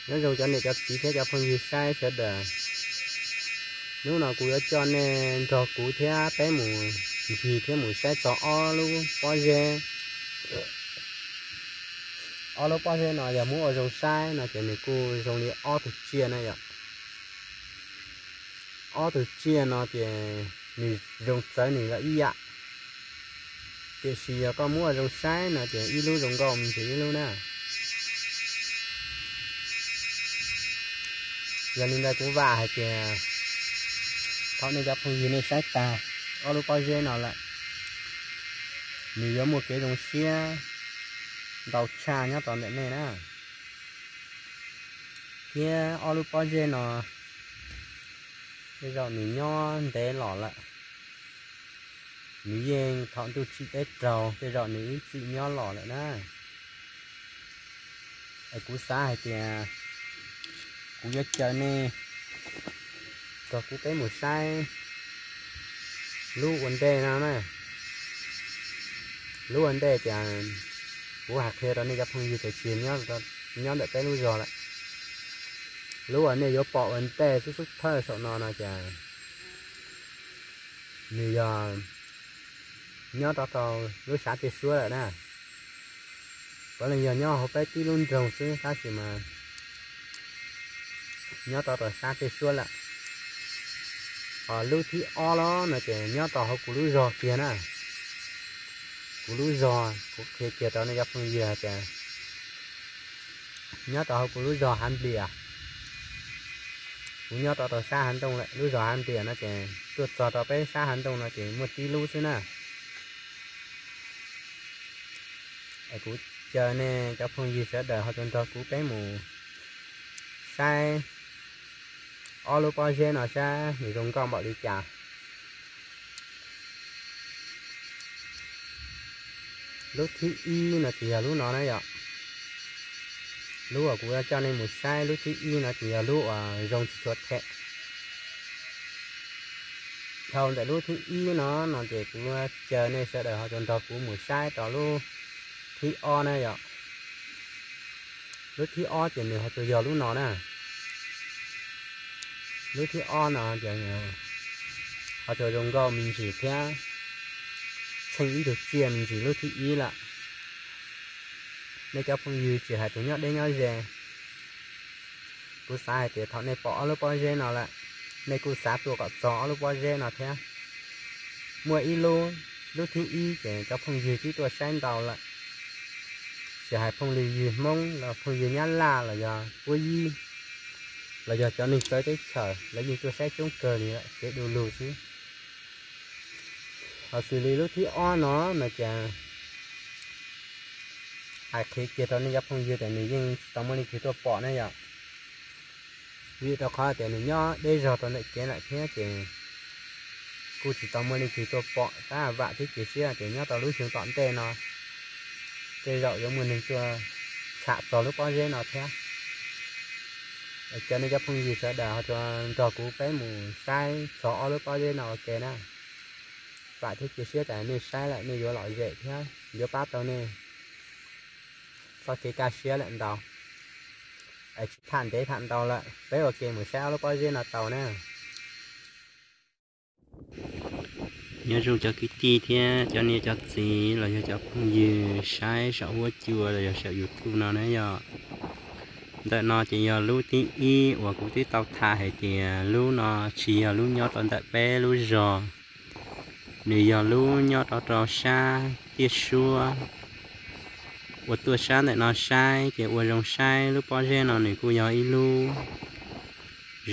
Nyob zoo cov niam cov txiv thiab cov phooj ywg saib sawv daws. Hnub no kuv yuav coj nej nrog kuv thiab peb mus ncig thiab mus saib txog ob lub pob zeb. Ob lub pob zeb no yog muab ua zoo saib no ces nws kuj zoo li ob tug tsiaj na yom. Ob tug tsiaj no ces nws zoo txawv nws yog ib yam, tiam sis yog koj muab ua zoo saib no ces ib lub zoo nkauj me ntsis ib lub na. Yog li ntawd kuv vam hais tias thaum nej cov phooj ywg nej saib tag ob lub pob zeb no lawm, nws yuav muaj kev zoo siab ntau tshaj nyob rau ntawm nej na. Thiab ob lub pob zeb no tej zaum nws nyob ntev los lawm, nws yeej thaum ntuj tsim teb raug tej zaum nws ib txwm nyob los lawm na. Es kuv xav hais tias kuv yuav caw nej nrog kuv peb mus saib lub ua ntej no na. Lub ua ntej ces kuv hais qhia rau nej cov phooj ywg tias tsis nyob ntawm peb lub zog lawm. Lub uas nej yuav pom ua ntej xub xub thawj saum no no ces nws yog nyob rau rau lub sab tiaj suab lawm na. Puav leej yog nyob hauv peb tib lub nroog xwb tab sis mas nyob rau rau sab tiaj suab lawm. Ho lub thib ob los no ces nyob rau hauv kuv lub zog kiag na. Kuv lub zog kuv qhia kiag rau nej cov phooj ywg hais tias nyob rau hauv kuv lub zog Hav Nplias. Kuv nyob rau rau sab Hav Ntooj lawm, lub zog Hav Nplias no ces tuaj txog rau peb sab Hav Ntooj no ces muaj tib lub xwb na. Es kuv caw nej cov phooj ywg sawv daws ho tau nrog kuv peb mus saib ob lub pob zeb no saib nws zoo nkauj npaum li cas. Lub thib ib no ces yog lub no na yom. Lub uas kuv yuav coj nej mus saib lub thib ib no ces yog lub uas zoo tsis tshua them. Dhau ntawm lub thib ib no no ces kuv caw nej sawv daws ho tau nrog kuv mus saib rau lub thib ob na yom. Lub thib ob ces nws ho tsuas yog lub no na. Lub thib ob no ces ho tsuas zoo nkauj me ntsis thiab tsheej ib tug tsiaj me ntsis lub thib ib lawm. Nej cov phooj ywg tsis hais tus nyob deb nyob ze, kuv xav hais tias thaum nej pom ob lub pob zeb no lawm, nej kuj xav tuaj kom txog ob lub pob zeb no thiab. Muaj ib lub, lub thib ib ces cov phooj ywg twb tuaj saib ntau lawm. Tsis hais phooj ywg Hmoob los phooj ywg Nyab Laj los yog Puab Yib, los yog cov neeg txawv teb chaws lawv yeej tuaj saib coob kawg li lawm, kev du lug xwb. Ho xws li lub thib ob no no ces hais qhia kiag rau nej cov phooj ywg tias nws yeej tsis tau muaj leej twg tuaj pom na yom. Vim rau qhov tias nws nyob deb zog rau ntawm kev lawm thiab ces kuj tsis tau muaj leej twg tuaj pom, tab vam thiab cia siab tias nyob rau lub xyoo tom ntej no tej zaum yuav muaj neeg tuaj tsham txog lub pob zeb no thiab. Caw nej cov phooj ywg sawv daws ho tau nrog kuv peb mus saib txog ob lub pob zeb no ua ke na. Vam thiab cia siab tias nej saib lawm nej yuav lom zem thiab yuav pab tau nej txoj kev kaj siab lawm ntau. Es tsis tham ntev tham ntau lawm, peb ua ke mus saib ob lub pob zeb no tau na. Nyob zoo cov kwv tij thiab cov niam cov txiv los yog cov phooj ywg saib saum huab cua los yog saum YouTube no na yom. Ntawm no ces yog lub thib ib uas kuv twb tau tham hais tias lub no tsis yog lub nyob rau ntawm peb lub zog, nws yog lub nyob rau rau sab tiaj suab. Uas tuaj sab ntawm no saib ces ua zoo saib lub pob zeb no nws kuj yog ib lub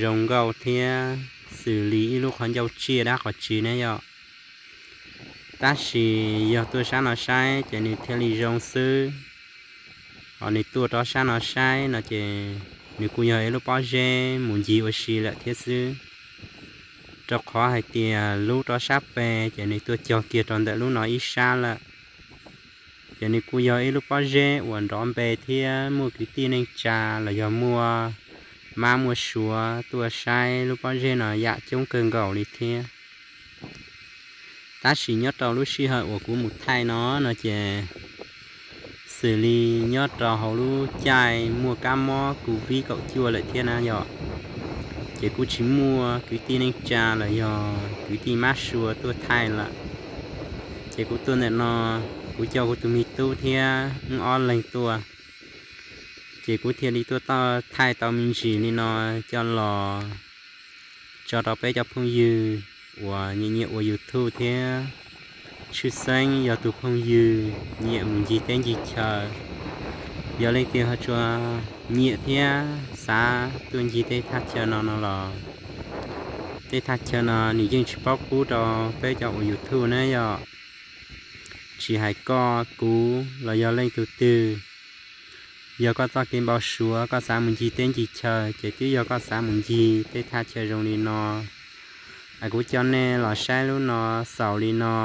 zoo nkauj thiab xws li ib lub qhov ncauj tsiaj dab qhov tsi ne yom. Tab sis yog tuaj sab no saib ces nws thiaj li zoo xwb. Ho nws tuaj rau sab no saib no ces nws kuj yog ib lub pob zeb mus ncig ua si lawm thiab xwb. Rau qhov hais tias lub rau sab pem ces nws tuaj cog kiag rau ntawm lub no ib sab lawm. Ces nws kuj yog ib lub pob zeb uas nrov npe thiab muaj kwv tij neej tsa los yog muaj mab muaj suav tuaj saib lub pob zeb no yam coob kawg nkaus li thiab. Tab sis nyob rau lub sij hawm uas kuv mus thaij no no ces Xws li nyob rau hauv lub caij muaj kab mob covid kaum cuaj lawm thiab na yom, ces kuj tsis muaj kwv tij neej tsa los yog kwv tij mab sua tuaj thaij lawm. Ces kuv tuaj ntawm no, kuv coj kuv tus me tub thiab wb ob leeg tuaj, ces kuv thiaj li tuaj thaij tau me ntsis li no coj los tso rau peb cov phooj ywg uas nyiam nyiam ua YouTube thiab tshwj xeeb yog tus phooj ywg nyiam mus ncig teb ncig chaw. Yog leej twg ho tsuas nyiam thiab xav tuaj ncig tej thaj chaw no no los, tej thaj chaw no nws yeej tsis paub qub rau peb cov ua YouTube na yom. Tsis hais koj kuv los yog leej twg twg, yog koj txoj kev npau suav koj xav mus ncig teb ncig chaw ces twb yog koj xav mus ncig tej thaj chaw zoo li no. Es kuv coj nej los saib lub no xaus li no,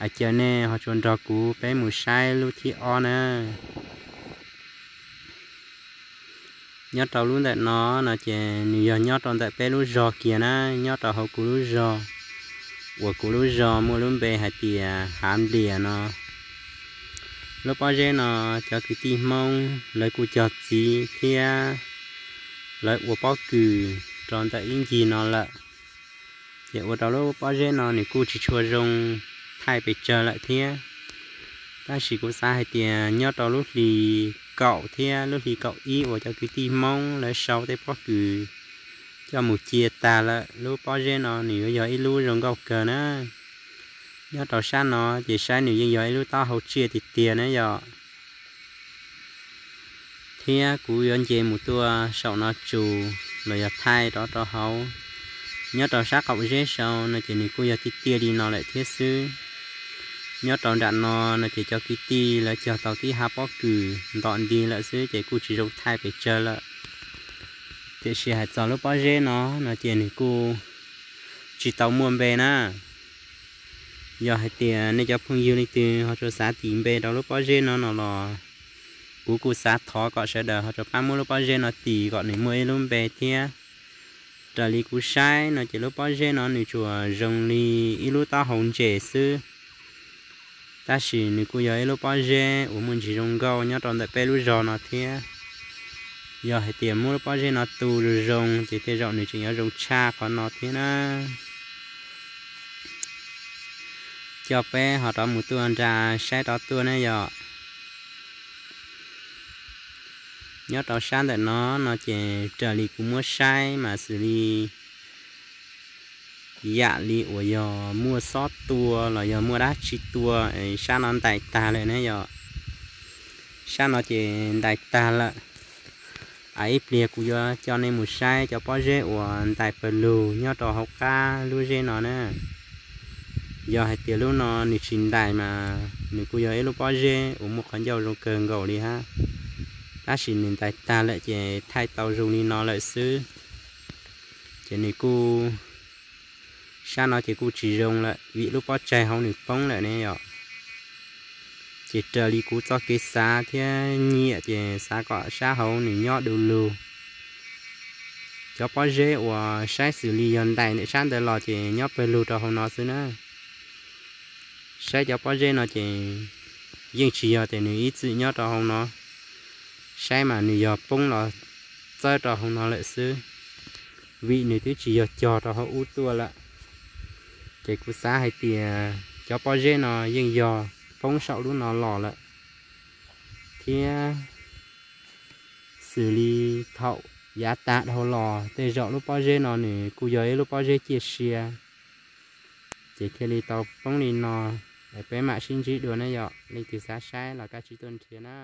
es caw nej ho tsuas nrog kuv peb mus saib lub thib ob na. Nyob rau lub ntawm no no ces nws yog nyob rau ntawm peb lub zos kiag na, nyob rau hauv kuv lub zos uas kuv lub zos muaj lub npe hais tias Hav Nplias no. Lub pob zeb no cov kwv tij Hmoob lawv kuj cog txiv thiab lawv ua pob kws rau ntawm ib ncig no lawm, ces ua rau lub pob zeb no nws kuj tsis tshua zoo thaij pes tsawg lawm thiab. Tab sis kuv xav hais tias nyob rau lub hlis kaum thiab lub hlis kaum ib uas cov kwv tij Hmoob lawv sau tej pob kws coj mus cia tag lawm, lub pob zeb no nws yuav yog ib lub zoo nkauj kawg na. Nyob rau sab no ces saib nws yeej yog ib lub taub hau tsiaj tiag tiag na yom. Thiab kuv yuav nce mus tuaj saum no tsus los yog thaij rov rau hauv. Nyob rau sab qaum zeb sau no ces nws kuj yog tiaj tiaj li no lawm thiab xwb. Nyob rau nram no no ces cov kwv tij lawv cog tau tib hav pob kws ntom nti lawm xwb ces kuj tsis zoo thaij pes tsawg lawm. Tiam sis hais txog lub pob zeb no no ces nws kuj tsis tau muaj npe na. Yog hais tias nej cov phooj ywg leej twg ho tsuas xav tis npe rau lub pob zeb no no los, kuv kuj xav thov kom sawv daws ho tsuas pab muab lub pob zeb no tis kom nws muaj ib lub npe thiab. Raws li kuv saib no ces lub pob zeb no nws tsuas zoo li ib lub taub hau ntses xwb, tab sis nws kuj yog ib lub pob zeb uas muaj ntsis zoo nkauj nyob rau ntawm peb lub zos no thiab. Yog hais tias muab lub pob zeb no tu zoo zoo ces tej zaum nws tseem yuav zoo tshaj qhov no thiab na. Coj peb ho rov mus tuaj nra saib rov tuaj ne yom. Nyob rau sab ntawm no no ces raws li kuv muab saib mas xws li yam li uas yog muaj xob tua los yog muaj dab tsi tua, sab no ntais tag lawm ne yom. Sab no ces ntais tag lawm. Ib pliag kuv yuav coj nej mus saib cov pob zeb uas ntais pawg lug nyob rau hauv qab lub zeb no na. Yog hais tias lub no nws tsis ntais mas nws kuj yog ib lub pob zeb uas muaj qhov ncauj zoo kawg nkaus li hab, tab sis nws ntais tag lawm ces thaij tau zoo li no lawm xwb. Ces nws kuj, sab no ces kuj tsis zoo lawm vim lub pob tsaig hauv nws poob lawm ne yom. Ces raws li kuv txoj kev xav thiab nyiam ces xav kom sab hauv nws nyob du lug. Cov pob zeb uas saib xws li yog ntais ntawm sab ntawd los ces nyob pawg lug rau hauv no xwb na. Saib cov pob zeb no ces yeej tsis yog tias nws ib txwm nyob rau hauv no. Saib mas nws yog poob los txawb rau hauv no lawm xwb, vim nws twb tsis yog cog rau hauv ub tuaj lawm. Ces kuv xav hais tias cov pob zeb no yeej yog poob saum lub no los lawm thiab. Xws li thaum yav tag dhau los tej zaum lub pob zeb no nws kuj yog ib lub pob zeb ciaj sia. Ces thiaj li tau poob li no. Peb mam sib ntsib dua na yom, leej twg xav saib los kav tsij tuaj nrhiav na.